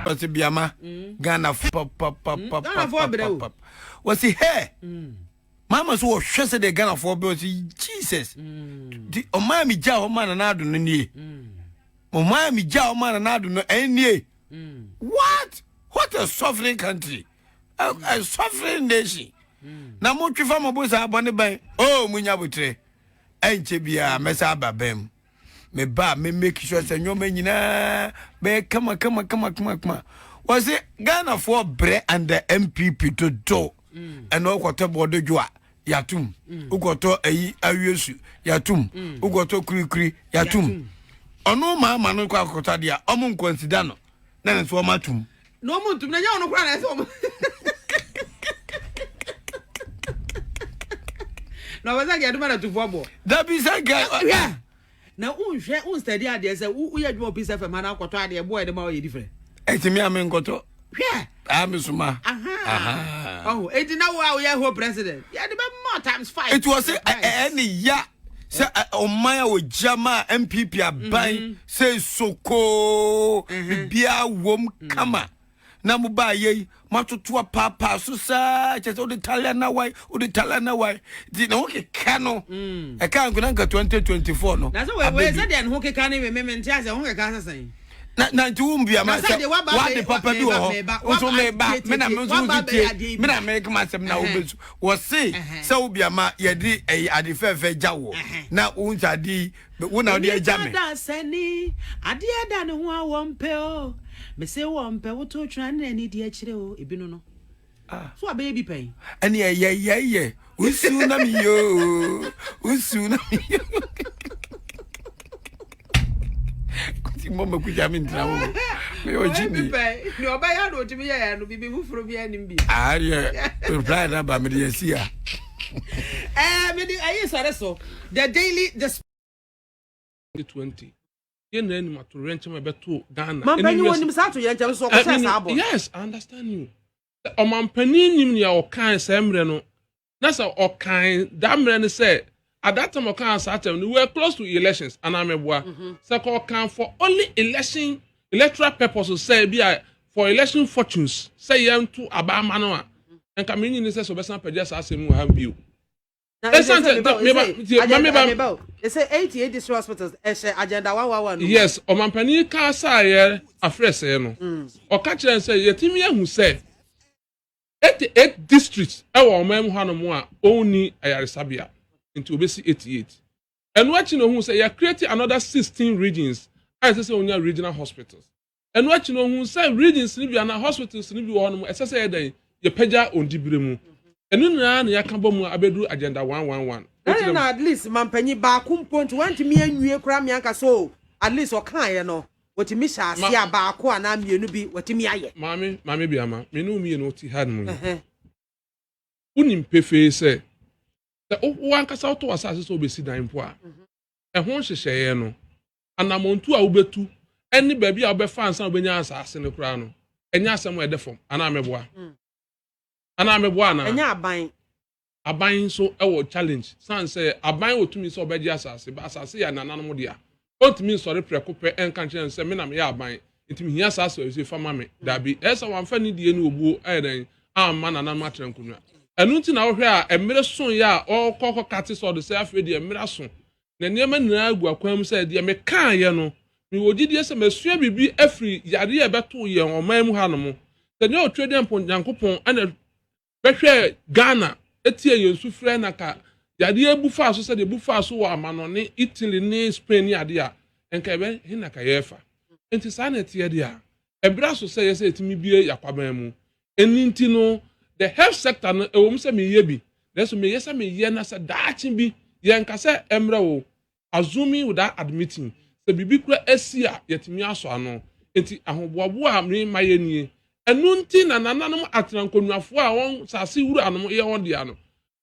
Ɔsi biama Ghana Ghanafoɔ brɛ o. papapapapapap. Wɔsi hɛ. Maama so wɔhwɛ sɛ deɛ Ghanafoɔ bɛ, ɔsi Jesus. Nti ɔmaa mi gya hɔ maa Nana Addo no nie. Ɔmaa mi gya hɔ maa Nana Addo no ɛnie. What? What a sovereign country. A sovereign nation. Na mo twi fa mo bo saa bɔne bɛn. Oh, mo nya abotire. Ɛnkyɛ biara mɛsa aba bɛn mu. Me ba me make sure sɛ nneɛma nyinaa bɛyɛ kama kama kama kama kama. Wɔsi Ghanafoɔ brɛ under NPP dodo. Ɛna ɔkɔtɔ bɔɔdo dwo a, yatum. Wokɔtɔ ayi awiesu, yatum. Wokɔtɔ kurikuri, yatum. Ɔno maama no kɔ akɔtɔ adeɛ a, ɔmo nkɔnsida no na ne nso ɔmo atum. Na ɔmo ntum na nyɛ ɔno koraa na ɛsɛ ɔmo na ɔbɛ sɛ kɛduma na tufoɔ bɔ. Dabi, sɛ nka. Hwɛ na wonhwɛ, wonstudy adeɛ sɛ woyɛ adwuma wɔ Peace FM ha na akɔtɔ adeɛ boɔ yɛde ma ɔyɛ different. Ɛtumi a me nkɔtɔ. Hwɛ. Aa, me soma. Aha. Ɔho eti na wo a woyɛ whole president yɛde bɛ ma times five. Eti wɔ se ɛne ya sɛ ɔman a wɔgya ma NPP aban sɛ sokoo biribiara wom kama na mo baa yɛ yi moatoto apaapaa so saa, kyɛ sɛ wode tale na wae, wode tale na wae, nti na ho keka no ɛka nko na nka 2024 no Na sɛ wei wei sɛ deɛ ne ho keka ne me nte asɛ ho keka sɛ sɛn. Na nti wo mbia ma Na sɛ sɛ deɛ waba wade papa bi wɔ hɔ meba, nso waba meba tie, me na tie, me nso waba nso abɛyɛ tie adeɛ yi me na bi. me kama asɛm na wobɛsu wɔ se sɛ wo bia ma yɛde ɛyi ade fɛɛfɛ gya wɔ na wo nsa ade yi wo na wode agya me. Onipa da sani adeɛ da ne ho a wɔmpɛ o, mese wɔmpɛ woto twena ne n'ani di akyire o, ebi no so abɛyɛ bi pɛn. Ɛne ɛyɛ yɛyɛ wosu na meyɛ wosu na meyɛ kuti mmɔ makuta me ntena wo meyɛ ɔgye Ɔbɛyɛ bi ni pɛn nea ɔbɛyɛ na otumi yɛ yɛ no bibi foforɔ bi anim bi. Ayɛ reply na ba mede asi a. Mede ɛyi sɔre so the Daily Dispatch. 20 yɛn nyinaa nim atoyerɛnkyɛm a ɛbɛto Ghana. Mampanyin ɛne wɔ nim saa atoyerɛnkyɛm so ɔkɔhyɛ saa bɔ. Yes, I understand you. Sɛ ɔmampanin nim nea ɔkan saa mmerɛ no, na sɛ ɔkan that mmerɛ no sɛ at that time ɔkan saa term no, we were close to elections anaa mɛboa? Sɛ kɔ ɔkan for only election, electoral purposes, sɛ ebi a for election fortunes, sɛ yɛn to abaama no a, nka mi nyini sɛ ɔbɛsan pɛgya saa asɛm wɔ ha bio. Na Ɛsan sɛ tie, ma meba- ɛsɛ 88 district hospitals ɛhyɛ Agenda 111 no mu. Yes, ɔmampanin ka saayɛ afrɛsɛɛ no, ɔka kyerɛ sɛ yɛtumi ahu sɛ 88 districts ɛwɔ ɔman mu hanom a ɔnni ayaresabea, nti obesi 88. Ɛno akyi na ohun sɛ yɛ create another 16 regions a ɛsɛ sɛ onya regional hospitals. Ɛno akyi na ohun sɛ regions ni bi anaa hospitals ni bi wɔ hɔnom ɛsɛ sɛ yɛdɛn yɛpɛgya ondibire mu. Ɛno nyinaa na yɛaka bɔ mu a abɛduru Agenda 111. Ɛne na at least mampanyin baako mpo nti wantumi anwie koraa mianka so at least ɔkaeɛ no wɔtumi hyɛ ase a baako anaa mmienu bi wɔtumi ayɛ. Maame Biama, me ne wo mmienu te ha nom yi, Ɛhɛn. Wonim pefee sɛ wo ankasa wotɔ w'asase sɛ wobɛsi dan mpo a, ɛho nhyehyɛeɛ no, anammɔntu a wobɛtu ɛne baabi a wobɛfa ansa na wobɛnya asase no koraa no, ɛnyɛ asɛm a ɛdɛ fam anaa mɛboa? Anaa mɛboa anaa? Ɛnyɛ aban. Aban nso wɔ challenge san sɛ aban wɔ tumi sɛ ɔbɛgye asase ba, asase yɛ nananom dea. Ɔntumi nsɔre prɛko pɛ ɛnka nkyerɛ no sɛ me na meyɛ aban nti mehia saa asase wɔ fa ma me. Dabi, ɛyɛ sɛ wamfa ne die ne obuo ɛyɛ dɛn amma nananom atena nkonnwa. Ɛno nti na wohwɛ a mmerɛ so yɛ a ɔkɔ kɔ kate sɛ ɔde sɛ afei deɛ mmerɛ aso na nneɛma nyinaa gu akwan mu sɛ deɛ mekaayɛ no, mewɔ gyidie sɛ masua biribi afiri yareɛ a ɛbɛto yɛn ɔman mu hanom sɛ nea ɔtwe deɛ mpo Nyankopɔn ɛna bɛhwɛ Ghana etie yɛn su frɛ na ka yadeɛ bu fa so sɛdeɛ bu fa so wɔ amanɔne, Italy ne Spain ne adeɛ a nka ɛbɛ he na ka yɛrefa. Nti saa na ɛteɛ deɛ a ɛbrɛ so sɛ yɛsɛ yɛtumi bie yakwaban mu. Ɛni nti no, the health sector no, ɛwɔ mu sɛ meyɛ bi, nanso meyɛ sɛ meyɛ na sɛ daakye bi yɛnka sɛ ɛmmerɛ wo, assuming without admitting sɛ biribi kura asi a, yɛtumi asɔ ano. Nti ahoboaboa a mema yɛ nie. Ɛno nti na nananom atena nkonnwafoɔ a wɔn sase wura nom yɛ wɔn dea no,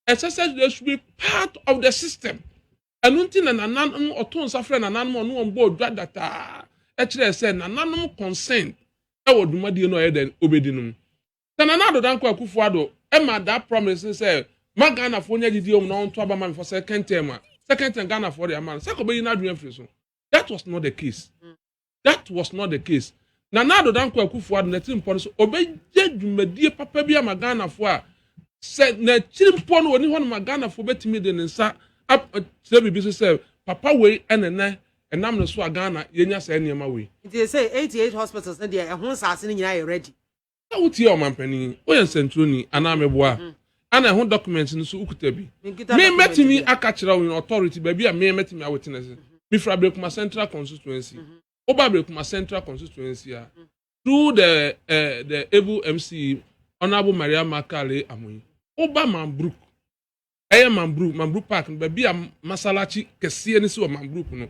ɛsɛ sɛ they should be part of the system. Ɛno nti na nananom ɔto nsa frɛ nananom, ɔno wɔn bɔ odwa dataa ɛkyerɛ sɛ nananom consent ɛwɔ dwumadie no a ɔyɛ dɛ obedi no mu. Sɛ Nana Addo Dankwa Akufo Addo ɛma that promise sɛ ma Ghanafoɔ nya gyidie mu na ɔnto aba ma me for second term a, second term Ghanafoɔ de ama no sɛ kɔbɛyi n'adwene afiri so. That was not the case. That was not the case. Nana Addo Dankwa Akufo Addo n'atiri mpɔ no so ɔbɛgye dwumadie papa bi ama Ghanafoɔ a sɛ n'akyiri mpɔ no oni hɔ no ma Ghanafoɔ bɛtumi de ne nsa akyerɛ biribi so sɛ papa wei ɛna nɛ ɛnam ne so a Ghana yɛnya saa nneɛma wei. Nti sɛ 88 hospitals no deɛ, ɛho nsase no nyinaa yɛ ready? Na wotie ɔmampanin, woyɛ nsɛntwerɛni anaa meboa? Ana ɛho document no so wokuta bi? Menkita Me document mɛtumi bi. Aka kyerɛ wo in authority, baabi a me mɛtumi awotena mefiri Ablekuma Central constituency. Woba Ablekuma Central constituency a, through the able MCE, Honourable Maria Makale Amoyi, woba Mambruk, ɛyɛ Mambruk Park no, baabi a masalachi kɛseɛ no si wɔ Mambruk no,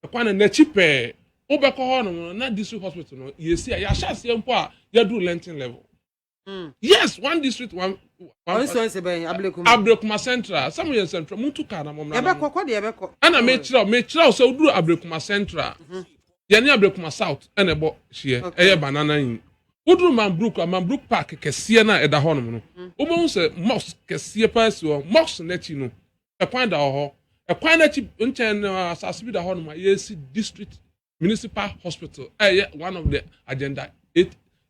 ɛkwan no n'akyi pɛɛ wobɛkɔ hɔ nom no na district hospital no yɛsi a yɛahyɛ aseɛ mpo a yɛduru lintel level. Yes, one district, one Constituency bɛn, Ablekuma? Ablekuma Central. Sɛ moyɛ Central, muntu kaa na mɔmra. Yɛbɛkɔ kɔ deɛ, yɛbɛkɔ. Ɛna mekyerɛw sɛ woduru Ablekuma Central, yɛne Ablekuma South ɛna ɛbɔ hyeɛ. Ɛyɛ banana yi, woduru Mambruk a, Mambruk Park kɛseɛ no a ɛda hɔnom no, wobɛhu sɛ mosque kɛseɛ paa si hɔ. Mosque n'akyi no, ɛkwan da hɔ. Ɛkwan n'akyi nkyɛn no, asase bi da hɔnom a yɛsi district municipal hospital. Ɛyɛ one of the agenda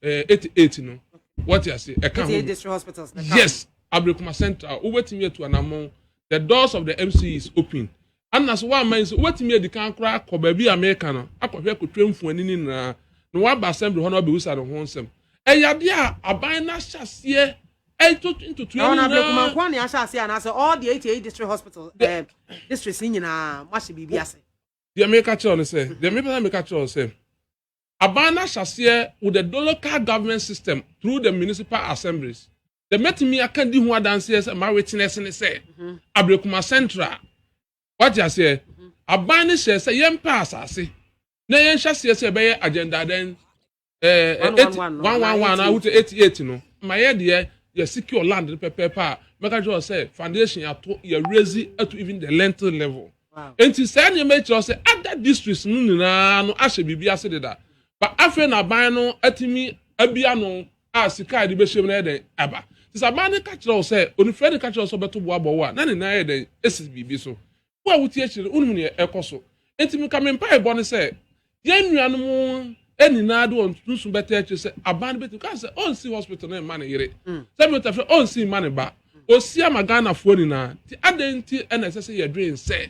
88 no, wɔte ase, ɛka ho. 88 district hospitals na ɛka ho. Yes, Ablekuma Central, wobɛtumi atu anammɔn. The doors of the MCE is open. Ana so woama yi so, wobɛtumi adi kan koraa akɔ baabi a meka no, akɔhwɛ akɔtwa mfuani no nyinaa na woaba assembly hɔ na wabɛwusa ne ho nsɛm. Ɛyɛ adeɛ a aban no ahyɛ aseɛ ɛto ntotoa Ɛwɔ na Ablekuma nyinaa. Nko a na yɛahyɛ ase anaasɛ all the 88 district hospitals, districts ne nyinaa mo ahyɛ biribi ase? Deɛ meka kyerɛ no sɛ, deɛ mepɛ sɛ meka kyerɛ wo sɛ aban no ahyɛ aseɛ with the local government system through the municipal assemblies. Deɛ mɛtumi aka di ho adanseɛ sɛ ma witness ne sɛ Ablekuma Central, wate aseɛ, aban no hyɛ sɛ yɛmpɛ asase na yɛnhyɛ aseɛ sɛ ɛbɛyɛ agenda den 111 no, 111 anaa? Awote 88 no ma yɛ deɛ yɛ secure land no pɛpɛɛpɛ a mɛka kyerɛ wo sɛ foundation ato, yɛ raise ato even the lintel level. Nti saa nneɛma yi kyerɛ sɛ other districts no nyinaa no ahyɛ biribi ase deda, but afei na aban no atumi abia no a sika a yɛde bɛhyɛ mu no yɛ dɛn aba. Nti sɛ aban no ka kyerɛ wo sɛ onifirɛ no ka kyerɛ wo sɛ ɔbɛto boa bɔ wo a, na ne nan yɛ dɛn esi biribi so. Wo a wote akyire no, wonim nea ɛkɔ so. Nti meka me mpaebɔ ne sɛ yɛn nuanom nyinaa de wɔn nso bɛtɛ akyire sɛ aban no bɛtumi kaa sɛ ɔnsi hospital no mma ne yere sɛ mi tafɛ, ɔnsi mma ne ba, osi ama Ghanafoɔ nyinaa. Nti adan nti ɛna ɛsɛ sɛ yɛdwen sɛ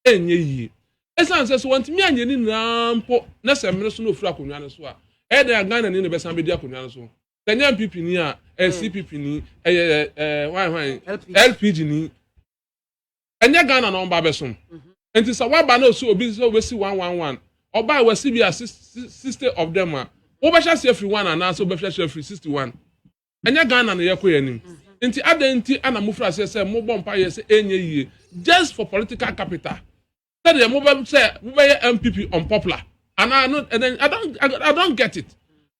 ɛnyɛ yie? Ɛsiane sɛ so wɔntumi anyɛ ne nyinaa mpo na sɛ mmere so na ofiri akonnwa no so a, ɛyɛ dɛ a Ghana ni na bɛsan bɛdi akonnwa no so. Sɛ nyɛ NPP ni a, ɛyɛ CPP ni, ɛyɛ hwan hwan. LPG. LPG ni, ɛnyɛ Ghana na ɔba abɛsom. Nti sɛ waba na osi obi sɛ obesi 111, ɔbaa wasi bi a 60 of them a, wobɛhyɛ ase afiri one anaasɛ wobɛhyɛ ase afiri 61? Ɛnyɛ Ghana na yɛkɔ yɛn anim. Nti adan nti ana mofra aseɛ sɛ mobɔ mpa yɛ sɛ ɛnyɛ yie just for political capital, sɛdeɛ mobɛ sɛ mobɛyɛ NPP unpopular anaa no? And then I don't get it.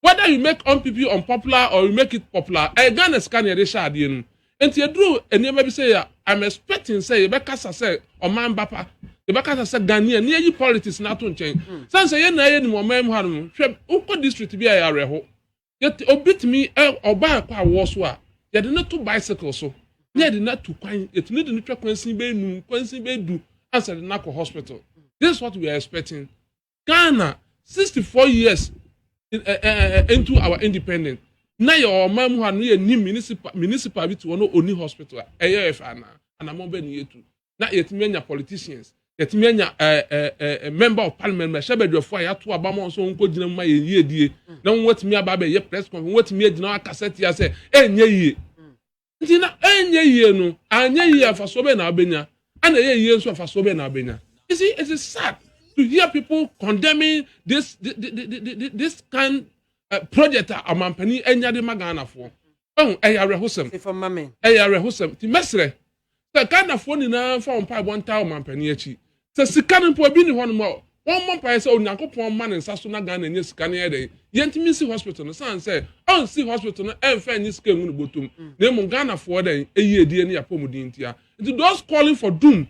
Whether you make NPP unpopular or you make it popular, ɛyɛ Ghana sika na yɛde hyɛ adeɛ no mu. Nti eduru nneɛma bi sɛ yɛ, I'm expecting sɛ yɛbɛkasa sɛ ɔman ba pa, yɛbɛkasa sɛ Ghanaian ne yɛyi politics n'ato nkyɛn san sɛ yɛn na yɛ nim ɔman mu ha no. Hwɛ, wokɔ district bi a yɛ awerɛho, yɛte obi tumi ɛ ɔbaa kɔ awɔ so a yɛde ne to bicycle so ne yɛde ne to kwan, yɛtumi de ne twa kwansin bɛyɛ num, kwansin bɛyɛ 10 ansa de ne akɔ hospital. This is what we are expecting. Ghana, 64 years into our independence, na yɛ ɔman mu ha no yɛ ni municipal bi te hɔ no oni hospital a ɛyɛ ɛfɛ ana anamɔ bɛ ne yɛtu na yɛtumi anya politicians, yɛtumi anya ɛɛ ɛɛ ɛɛ member of parliament mɛ hyɛbɛdwafo a yɛato aba ma wɔn nso wɔn nkɔ gyina mu ma yɛn yie die na wɔn wɔtumi aba abɛyɛ press conference, wɔn wɔtumi agyina hɔ akasa tia sɛ ɛnyɛ yie. Nti na ɛnyɛ yie no anyɛ yie, afasoɔ bɛyɛ na abɛnya, ɛna ɛyɛ yie nso, afasoɔ bɛyɛ na abɛnya? You see, it is sad to hear people condemning this kind project a ɔmampanin anya de ma Ghanafoɔ. Ɛho ɛyɛ awerɛhosɛm. Fefo ma me. Ɛyɛ awerɛhosɛm. Nti mɛsrɛ sɛ Ghanafoɔ nyinaa fa wɔn mpaebɔ ntaa ɔmampanin akyi sɛ sika no mpo ebi ni hɔnom a, wɔn mmɔ mpaeɛ sɛ Onyankopɔn ma ne nsa so na Ghana nye sika no yɛ dɛ yɛntumi si hospital no, san sɛ ɔnsi hospital no ɛnfɛ nye sika engu ne bɔtɔm na emu Ghanafoɔ dɛ eyi edie ne apɔmuden ntia. Nti those calling for doom